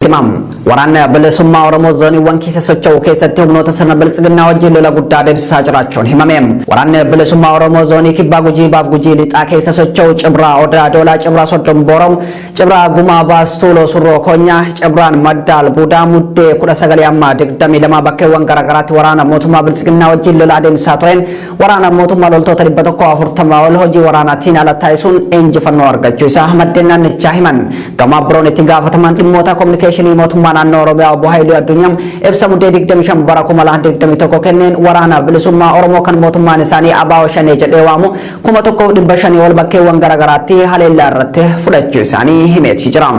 Himam. Waraanni Bilisummaa Oromoo zooniiwwan keessa socho'u keessatti humnoota sirna Biltsiginnaa wajjin lola guddaa adeemsisaa jiraachuun himame. Waraanni Bilisummaa Oromoo zoonii Kibbaa Gujii Baaf Gujii Lixaa keessa socho'u Cibraa Odaa Doolaa Cibraa Soddom Boorom Cibraa Gumaa Baastuu Surroo Konyaa Cibraan Madda Albuudaa Muddee 19 amma 22 bakkeewwan garaagaraatti waraana mootummaa Biltsiginnaa wajjin lola adeemsisaa tureen waraana mootummaa loltoota 140 ol hojii waraanaatiin ala taasisuun injifannoo argachuu isaa maddeen naannichaa himan. Gama biroon itti gaafatamaan dhimmoota kominikeeshinii mootummaa naannoo Oromiyaa obbo Haayiluu Addunyaa ibsa Muddee 25 bara 2021 kenneen waraana bilisummaa Oromoo kan mootummaan isaanii ABO Shanee jedhee waamu 1500 ol bakkeewwan garaagaraatti haleellaa irratti fudhachuu isaanii himeetii jira.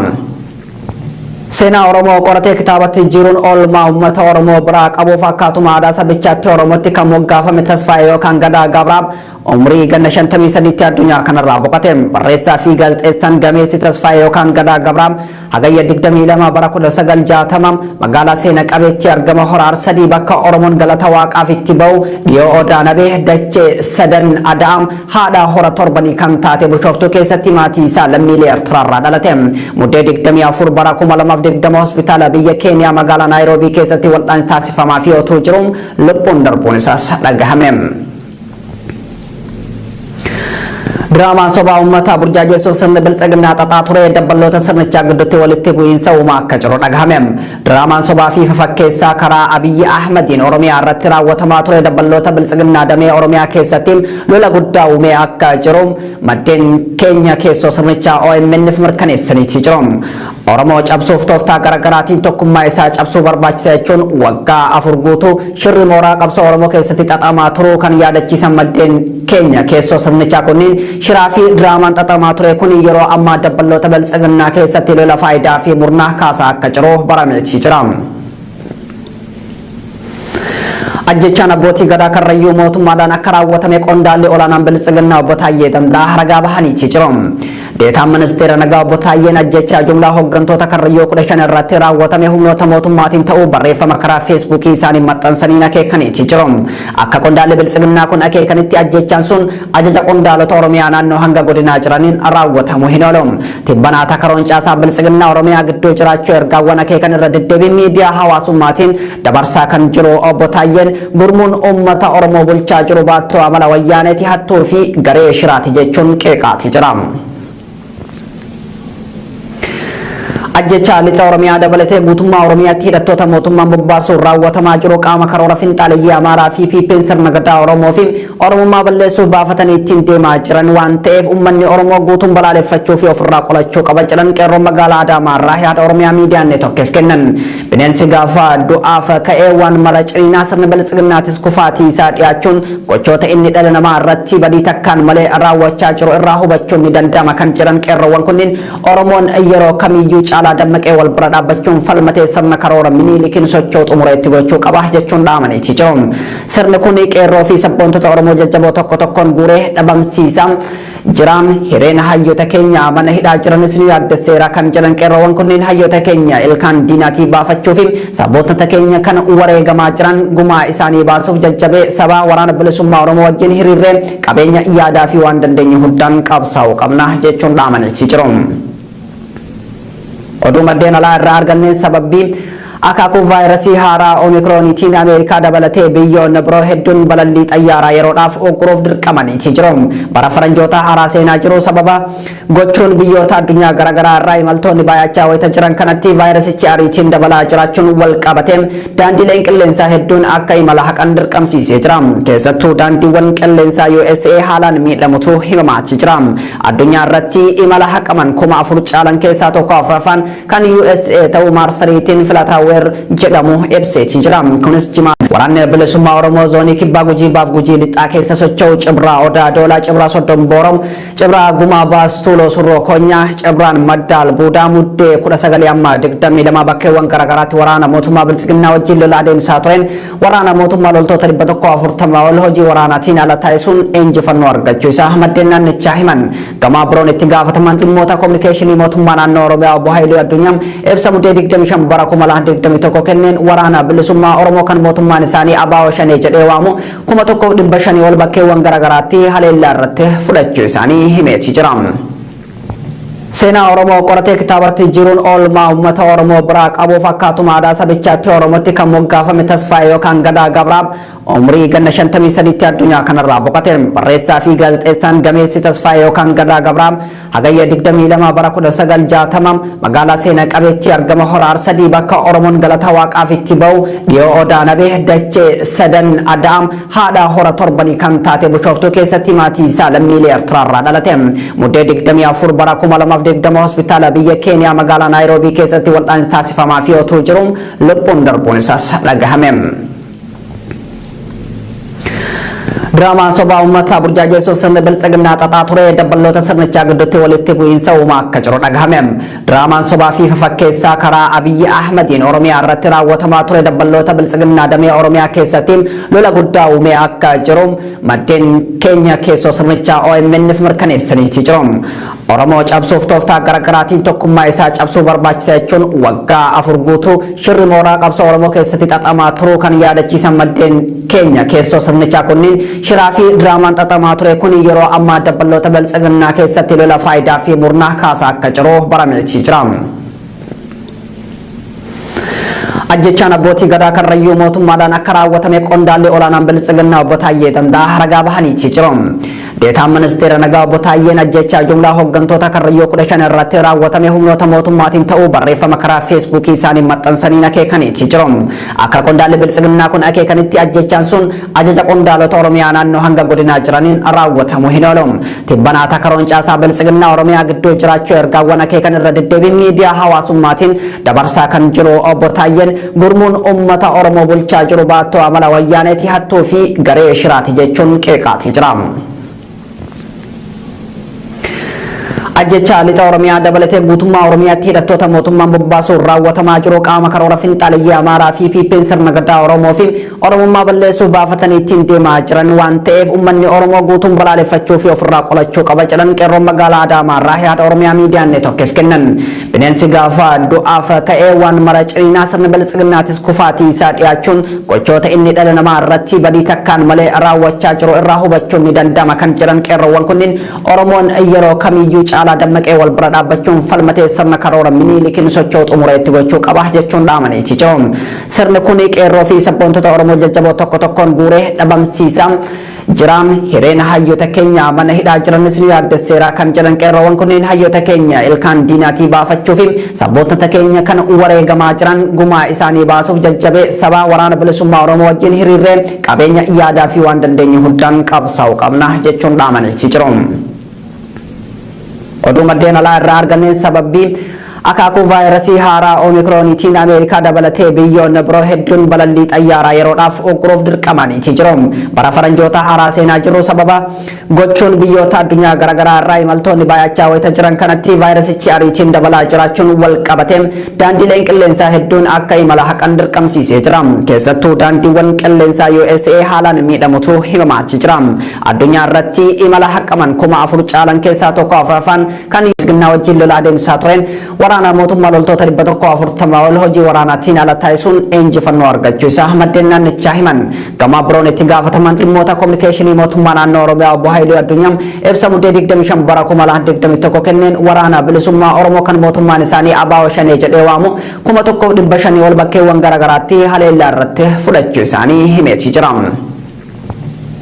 Seenaa Oromoo qoratee kitaabatti jijjiiruun oolmaa uummata Oromoo biraa qabuuf akkaatuma aadaa sabichaatti Oromootti kan moggaafame Tasfaayee yookaan Gadaa Gabraab umrii ganna 53tti addunyaa kanarraa boqote. Barreessaa fi gaazexeessaan gameessi Tasfaayee yookaan Gadaa Gabraab Hagayya 22 bara 1960 magaalaa seena qabeetti argama Hora Arsadii bakka Oromoon galata Waaqaaf itti ba'u dhiyoo Odaa Nabee dachee sadan Ada'am haadha hora torbanii kan taate Bushooftuu keessatti maatii isaa lammiilee Ertiraarraa dhalate. Muddee 24 bara 2020 hospitaala biyya Keeniyaa magaalaa Naayiroobii keessatti wal'aansi taasifamaafii otuu jiru lubbuun darbuun isaas dhagahame. Diraamaan sobaa uummataa burjaajessuuf sirni Biltsiginnaa xaxaa ture dabballoota sirnichaa gidduutti walitti bu'iinsa uumaa akka jiru dhagahame. Diraamaan sobaa fi fafakkeessaa karaa Abiyyi Ahmadiin Oromiyaa irratti raawwatamaa ture dabballoota Biltsiginnaa damee Oromiyaa keessatti lola guddaa uumee akka jiru maddeen keenya keessoo sirnichaa OMN'f mirkaneessaniiti jiru. Oromoo cabsuuf tooftaa garagaraatiin tokkummaa isaa cabsuu barbaachisa jechuun waggaa 4 guutuu shirri mooraa qabsoo Oromoo keessatti xaxamaa turuu kan yaadachiisan maddeen keenya keessoo sirnichaa kunniin shiraa fi diraamaan xaxamaa ture kun yeroo ammaa dabballoota Biltsiginnaa keessatti lola faayidaa fi murnaa kaasaa akka jiru barameetii jira. Ajjechaan abbootii gadaa Karrayyuu mootummaadhaan akka raawwatame qondaalli olaanaan Biltsiginnaa obbo Taayyee Danda'aa ragaa bahaniiti jiru. Deetaan ministeera nagaa obbo Taayyeen ajjechaa jumlaa hooggantoota Karrayyuu 15 irratti raawwatame humnoota mootummaatiin ta'uu barreeffama karaa Feesbuukii isaanii maxxansaniin akeekaniiti jiru. Akka qondaalli Biltsiginnaa kun akeekanitti ajjechaan sun ajaja qondaalota Oromiyaa naannoo hanga godinaa jiraniin raawwatamuu hin oolu. Tibbana atakaroon caasaa Biltsiginnaa Oromiyaa gidduu jiraachuu ergaawwan akeekan irra deddeebiin miidiyaa hawaasummaatiin dabarsaa kan jiru obbo Taayyeen gurmuun uummata Oromoo bulchaa jiru baattuu amala Wayyaaneeti hattuu fi garee shiraati jechuun qeeqaati jira. Ajjechaa lixa Oromiyaa dabalatee guutummaa Oromiyaatti hidhattoota mootummaan bobbaasuun raawwatamaa jiru qaama karoora finxaaleyyii Amaaraa fi PPn sirna gadaa Oromoo fi Oromummaa balleessuuf baafatanii ittiin deemaa jiran waan ta'eef uummanni Oromoo guutuun balaaleffachuu fi ofirraa qolachuu qaba jedhan qeerroon magaalaa Adaamaa irraa yaada Oromiyaa Miidiyaa Neetworkiif kennan. Bineensi gaafa du'aaf ka'ee waan mara ciniinaa sirni Biltsiginnaatis kufaatii isaa dhiyaachuun gochoota inni dhala namaa irratti badii takkaan malee raawwachaa jiru irraa hubachuun ni danda'ama kan jedhan qeerroowwan kunniin Oromoon yeroo kamiyyuu caalaa dammaqee wal bira dhaabbachuun falmatee sirna karoora Miniilikiin socho'u xumura itti gochuu qaba jechuun dhaamaniiti jiru. Sirni kun qeerroo fi sabboontota Oromoo jajjaboo tokko tokkoon guuree dhabamsiisa jira. Hireen hayyoota keenya mana hidhaa jiranis nu yaaddesseera kan jedhan qeerroowwan kunneen hayyoota keenya ilkaan diinaatii baafachuu fi sabboontota keenya kan wareegamaa jiran gumaa isaanii baasuuf jajjabee sabaa waraana bilisummaa Oromoo wajjin hiriirree qabeenya yaadaa fi waan dandeenyu hundaan qabsaa'uu qabna jechuun dhaamaniiti jiru. Oduu maddeen alaa irraa arganneen sababbii akaakuu vaayirasii haaraa Oomikrooniitiin Ameerikaa dabalatee biyyoonni biroo hedduun balallii xayyaaraa yeroodhaaf ugguruuf dirqamaniiti jiru. Bara faranjootaa haaraa seenaa jiru sababa gochuun biyyoota addunyaa garaagaraa irraa imaltoonni baay'achaa wayita jiran kanatti vaayirasichi ariitiin dabalaa jiraachuun wal qabatee daandiileen qilleensaa hedduun akka imala haqan dirqamsiisee jira. Keessattuu daandiiwwan qilleensaa USA haalaan miidhamutu himamaati jira. Addunyaa irratti imala haqaman 4,000 caalan keessaa tokko afuraffaan kan USA ta'uu maarsariitiin Filataaweer jedhamu ibseeti jira. Kunis jimaa Waraanni Bilisummaa Oromoo Zoonii Kibbaa Gujii Baaf Gujii Lixaa keessa socho'u Cibraa Odaa Doolaa Cibraa Soddom Boorom Cibraa Gumaa Baas Tuuloo Surroo Konyaa Cibraan Madda Albuudaa Muddee 19 amma 22 bakkeewwan garaagaraatti waraana mootummaa Biltsiginnaa wajjin lola adeemsisaa tureen Waraana mootummaa loltoota 140 ol hojii waraanaatiin ala taasisuun injifannoo argachuu isaa maddeen naannichaa himan. Gama biroon itti gaafatamaan dhimmoota kominikeeshinii mootummaa naannoo Oromiyaa obbo Haayiluu Addunyaa ibsa Muddee 25 bara 2021 kenneen waraana bilisummaa Oromoo kan mootummaan isaanii ABO Shanee jedhee waamu 1500 ol bakkeewwan garaagaraatti haleellaa irratti fudhachuu isaanii himeeti jira. Seenaa Oromoo qoratee kitaabatti jiruun oolmaa uummata Oromoo biraa qabuuf akkaatuma aadaa sabichaatti Oromootti kan moggaafame Tasfaayee yookaan Gadaa Gabraab umrii ganna 53tti addunyaa kanarraa boqote. Barreessaa fi gaazexeessaan gameessi Tasfaayee yookaan Gadaa Gabraab Hagayya 22 bara 1960 magaalaa seena qabeettii argama Hora Arsadii bakka Oromoon galata Waaqaaf itti ba'u dhiyoo Odaa Nabee dachee sadan Ada'am haadha hora torbanii kan taate Bushooftuu keessatti maatii isaa lammiilee Ertiraarraa dhalate. Muddee 24 bara 2020 hospitaala biyya Keeniyaa magaalaa Naayiroobii keessatti wal'aansi taasifamaafii otuu jiru lubbuun darbuun isaas dhagahame. Diraamaan sobaa uummata burjaajessuuf sirni biltsiginnaa xaxaa ture dabballoota sirnichaa gidduutti walitti bu'iinsa uumaa akka jiru dhagahame. Diraamaan sobaa fi fafakkeessaa karaa Abiyyi Ahmadiin Oromiyaa irratti raawwatamaa ture dabballoota biltsiginnaa damee Oromiyaa keessatti lola guddaa uumee akka jiru maddeen keenya keessoo sirnichaa OMN'f mirkaneessaniiti jiru. Oromoo cabsuuf tooftaa garagaraatiin tokkummaa isaa cabsuu barbaachisa jechuun waggaa 4 guutuu shirri mooraa qabsoo Oromoo keessatti xaxamaa turuu kan yaadachiisan maddeen keenya keessoo sirnichaa kunniin shiraa fi diraamaan xaxamaa ture kun yeroo ammaa dabballoota Biltsiginnaa keessatti lola faayidaa fi murnaa kaasaa akka jiru barameetii jira. Ajjechaan abbootii gadaa Karrayyuu mootummaadhaan akka raawwatame qondaalli olaanaan Biltsiginnaa obbo Taayyee Danda'aa ragaa bahaniiti jiru. Deetaan ministeera nagaa obbo Taayyeen ajjechaa jumlaa hooggantoota Karrayyuu 15 irratti raawwatame humnoota mootummaatiin ta'uu barreeffama karaa Feesbuukii isaanii maxxansaniin akeekaniiti jiru. Akka qondaalli Biltsiginnaa kun akeekanitti ajjechaan sun ajaja qondaalota Oromiyaa naannoo hanga godinaa jiraniin raawwatamu hin oolu. Tibbana atakaroon caasaa Biltsiginnaa Oromiyaa gidduu jiraachuu ergaawwan akeekan irra deddeebiin miidiyaa hawaasummaatiin dabarsaa kan jiru Obbo Taayyeen gurmuun uummata Oromoo bulchaa jiru baattoo amala Wayyaaneeti hattuu fi garee shiraati jechuun qeeqaati jira. Ajjechaa lixa Oromiyaa dabalatee guutummaa Oromiyaatti hidhattoota mootummaan bobbaasuun raawwatamaa jiru qaama karoora finxaaleyyii Amaaraa fi PPn sirna gadaa Oromoo fi Oromummaa balleessuuf baafatanii ittiin deemaa jiran waan ta'eef uummanni Oromoo guutuun balaaleffachuu fi ofirraa qolachuu qaba jedhan qeerroon magaalaa Adaamaa irraa yaada Oromiyaa Miidiyaa Neetworkiif kennan. Bineensi gaafa du'aaf ka'ee waan mara ciniinaa sirni biltsiginnaatis kufaatii isaa dhiyaachuun gochoota inni dhala namaa irratti badii takkaan malee raawwachaa jiru irraa hubachuun ni danda'ama kan jedhan qeerroowwan kunniin Oromoon yeroo kamiiyyuu caalaa dammaqee wal bira dhaabbachuun falmatee sirna karoora Miniilikiin socho'u xumura itti gochuu qaba jechuun dhaamaniiti jiru. Sirni kun qeerroo fi sabboontota Oromoo jajjaboo tokko tokkoon guuree dhabamsiisaa jira. Hireen hayyoota keenya mana hidhaa jiranis nu yaaddesseera kan jedhan qeerroowwan kunneen hayyoota keenya ilkaan diinaatii baafachuu fi sabboontota keenya kan wareegamaa jiran gumaa isaanii baasuuf jajjabee sabaa waraana bilisummaa Oromoo wajjin hiriirree qabeenya yaadaa fi waan dandeenyu hundaan qabsaa'uu qabna jechuun dhaamaniiti jiru. Oduu maddeen alaa irraa arganneen sababbii akaakuu vaayirasii haaraa Oomikrooniitiin Ameerikaa dabalatee biyyoonni biroo hedduun balallii xayyaaraa yeroodhaaf ugguruuf dirqamaniiti jiru. Bara faranjoota haaraa seenaa jirru sababa gochuun biyyoota addunyaa garaagaraa irraa imaltoonni baay'achaa wayita jiran kanatti vaayirasichi ariitiin dabalaa jiraachuun wal qabatee daandiileen qilleensaa hedduun akka imala haqan dirqamsiisee jira. Keessattuu daandiiwwan qilleensaa USA haalaan miidhamutu himamaa jira. Addunyaa irratti imala haqaman 4,000 caalan keessaa tokko afuraffaan kan Biltsiginnaa wajjin lola adeemsisaa tureen waraana mootummaa loltoota 140 ol hojii waraanaatiin ala taasisuun injifannoo argachuu isaa maddeen naannichaa himan. Gama biroon itti gaafatamaan dhimmoota kominikeeshinii mootummaa naannoo Oromiyaa obbo Haayiluu Addunyaa ibsa Muddee 25 bara 2021 kenneen waraana bilisummaa Oromoo kan mootummaan isaanii ABO Shanee jedhee waamu 1500 ol bakkeewwan garaagaraatti haleellaa irratti fudhachuu isaanii himeetii jira.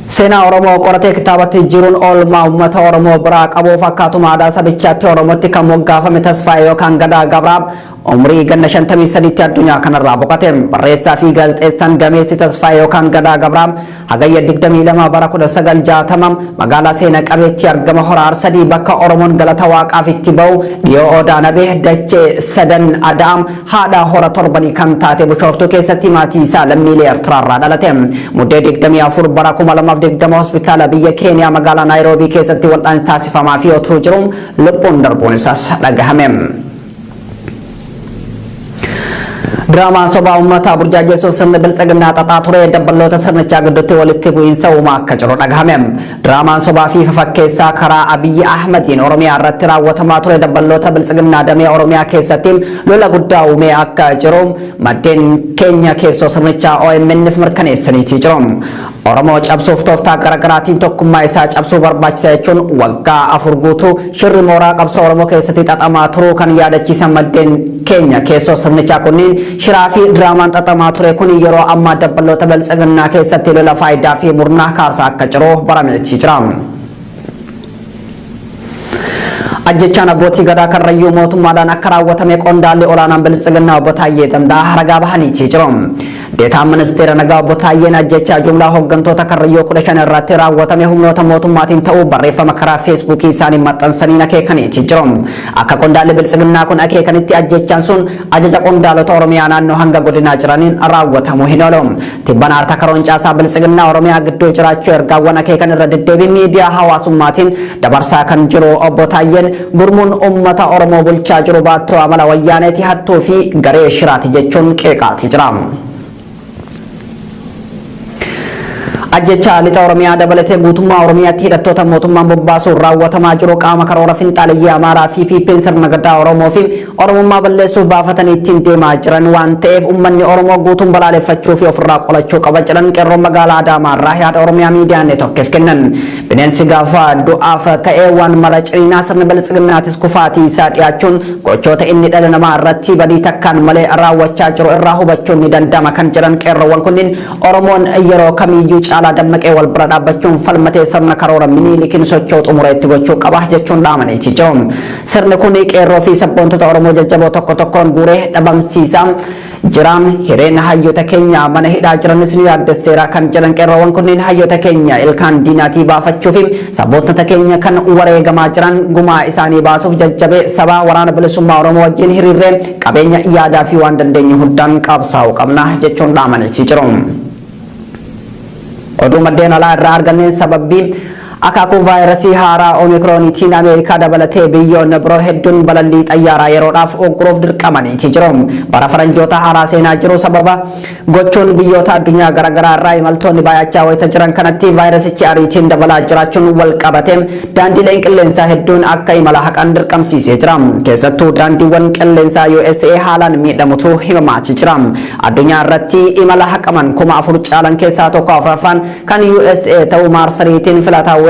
Seenaa Oromoo qoratee kitaabatti jijjiiruun oolmaa uummata Oromoo biraa qabuuf akkaatuma aadaa sabichaatti Oromootti kan moggaafame Tasfaayee yookaan Gadaa Gabraab umrii ganna 53tti addunyaa kanarraa boqote. Barreessaa fi gaazexeessaan gameessi Tasfaayee yookaan Gadaa Gabraab Hagayya 22 bara 1960 magaalaa seena qabeettii argama Hora Arsadii bakka Oromoon galata Waaqaaf itti ba'u dhiyoo Odaa Nabee dachee sadan Ada'am haadha hora torbanii kan taate Bushooftuu keessatti maatii isaa lammiilee Ertiraarraa dhalate. Muddee 24 bara 2020 hospitaala biyya Keeniyaa magaalaa Naayiroobii keessatti wal'aansi taasifamaafii otuu jiru lubbuun darbuun isaas dhagahame. Diraamaan sobaa uummata burjaajessuuf sirni biltsiginnaa xaxaa ture dabballoota sirnichaa gidduutti walitti bu'iinsa uumaa akka jiru dhagahame. Diraamaan sobaa fi fafakkeessaa karaa Abiyyi Ahmadiin Oromiyaa irratti raawwatamaa ture dabballoota biltsiginnaa damee Oromiyaa keessatti lola guddaa uumee akka jiru maddeen keenya keessoo sirnichaa OMN'f mirkaneessaniitii jiru. Oromoo cabsuuf tooftaa garaagaraatiin tokkummaa isaa cabsuu barbaachisa jechuun waggaa 4 guutuu shirri mooraa qabsoo Oromoo keessatti xaxamaa turuu kan yaadachiisan maddeen keenya keessoo sirnichaa kunniin shiraa fi diraamaan xaxamaa ture kun yeroo ammaa dabballoota Biltsiginnaa keessatti lola faayidaa fi murnaa kaasaa akka jiru barameetii jira. Ajjechaan abbootii gadaa Karrayyuu mootummaadhaan akka raawwatame qondaalli olaanaan Biltsiginnaa obbo Taayyee Danda'aa ragaa bahaniitii jiru. Deetaan ministeera nagaa obbo Taayyeen ajjechaa jumlaa hooggantoota Karrayyuu 15 irratti raawwatame humnoota mootummaatiin ta'uu barreeffama karaa Feesbuukii isaanii maxxansaniin akeekaniitii jiru. Akka qondaalli Biltsiginnaa kun akeekanitti ajjechaan sun ajaja qondaalota Oromiyaa naannoo hanga godinaa jiraniin raawwatamuu hin oolu. Tibbana Artakaroon caasaa Biltsiginnaa Oromiyaa gidduu jiraachuu ergaawwan akeekan irra deddeebiin miidiyaa hawaasummaatiin dabarsaa kan jiru obbo Taayyeen gurmuun uummata Oromoo bulchaa jiru baattuu amala wayyaaneeti hattuu fi garee shiraati jechuun qeeqaati jira. Ajjechaa lixa Oromiyaa dabalatee guutummaa Oromiyaatti hidhattoota mootummaan bobbaasuun raawwatamaa jiru qaama karoora finxaaleyyii Amaaraa fi PP'n sirna gadaa Oromoo fi Oromummaa balleessuuf baafatanii ittiin deemaa jiran waan ta'eef uummanni Oromoo guutuun balaaleffachuu fi ofirraa qolachuu qaba jedhan qeerroon magaalaa Adaamaa irraa yaada Oromiyaa Miidiyaa Neetworkiif kennan. Bineensi gaafa du'aaf ka'ee waan mara ciniinaa sirni Biltsiginnaatis kufaatii isaa dhiyaachuun gochoota inni dhala namaa irratti badii takkaan malee raawwachaa jiru irraa hubachuun ni danda'ama kan jedhan qeerroowwan kunniin Oromoon yeroo kamiiyyuu caalaa dammaqee wal bira dhaabbachuun falmatee sirna karoora Miniilikiin socho'u xumura itti gochuu qaba jechuun dhaamaniiti jiru. Sirni kun qeerroo fi sabboontota Oromoo jajjaboo tokko tokkoon guuree dhabamsiisaa jira. Hireen hayyoota keenya mana hidhaa jiranis nu yaaddesseera kan jedhan qeerroowwan kunneen hayyoota keenya ilkaan diinaatii baafachuu fi sabboontota keenya kan wareegamaa jiran gumaa isaanii baasuuf jajjabee sabaa waraana bilisummaa Oromoo wajjin hiriirree qabeenya yaadaa fi waan dandeenyu hundaan qabsaa'uu qabna jechuun dhaamaniiti jiru. Oduu maddeen alaa irraa arganneen sababbii akaakuu vaayirasii haaraa Oomikrooniitiin Ameerikaa dabalatee biyyoonni biroo hedduun balallii xayyaaraa yeroodhaaf ugguruuf dirqamaniiti jiru. Bara faranjoota haaraa seenaa jiru sababa gochuun biyyoota addunyaa garaagaraa irraa imaltoonni baay'achaa wayita jiran kanatti vaayirasichi ariitiin dabalaa jiraachuun wal qabate daandiileen qilleensaa hedduun akka imala haqan dirqamsiisee jira. Keessattuu daandiiwwan qilleensaa USA haalaan miidhamutu himamaati jira. Addunyaa irratti imala haqaman 4,000 caalan keessaa tokko afuraffaan kan USA ta'uu maarsariitiin Filataweer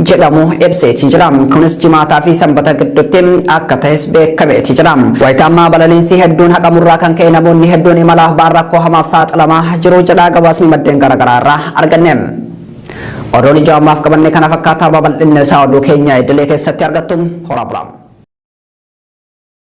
jedhamu ibseeti jira. Kunis jimaataa fi sanbata gidduutti akka ta'es beekameeti jira. Wayita ammaa balaliinsi hedduun haqamurraa kan ka'e namoonni hedduun imalaaf ba'an rakkoo hamaaf saaxilamaa jiru jedha gabaasni maddeen garaagaraa irraa arganne. Oduun ijoo ammaaf qabanne kana fakkaataa babal'inni isaa oduu keenya idilee keessatti argattu horaa bulaa.